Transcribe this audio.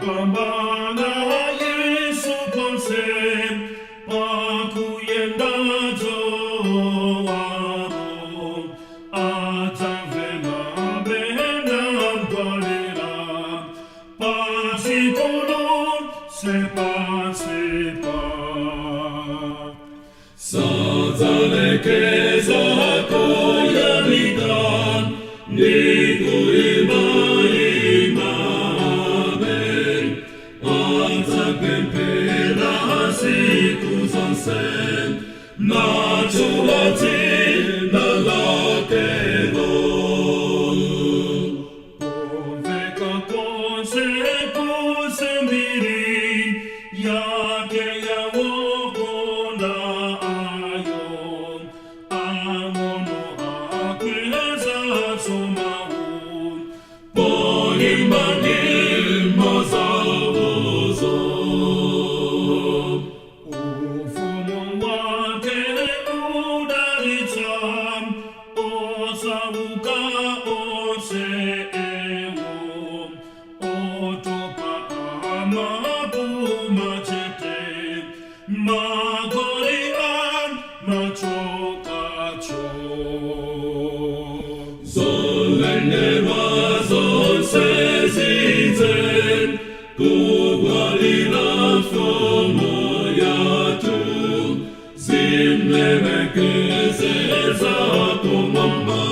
Tapambana Yesu ponse pakuyenda dzowaro adzamvela bena mdwalira pasikulu sepasepa. Sadzalekeza kuyamika ndikuimba amen. Adzapemphera siku zonse natchula dzina lakelo. Pomveka konse konse mbiri yake yawokonda ayo ang'ono akweza somawu Poimba nyimbo zawozo. Ufumu wake udalitsa osauka onse ewo otopa amapuma chete magori amachokacho. Zolengedwa zonse zidze kugwadira mfumu yathu zimlemekeze zakumwamba.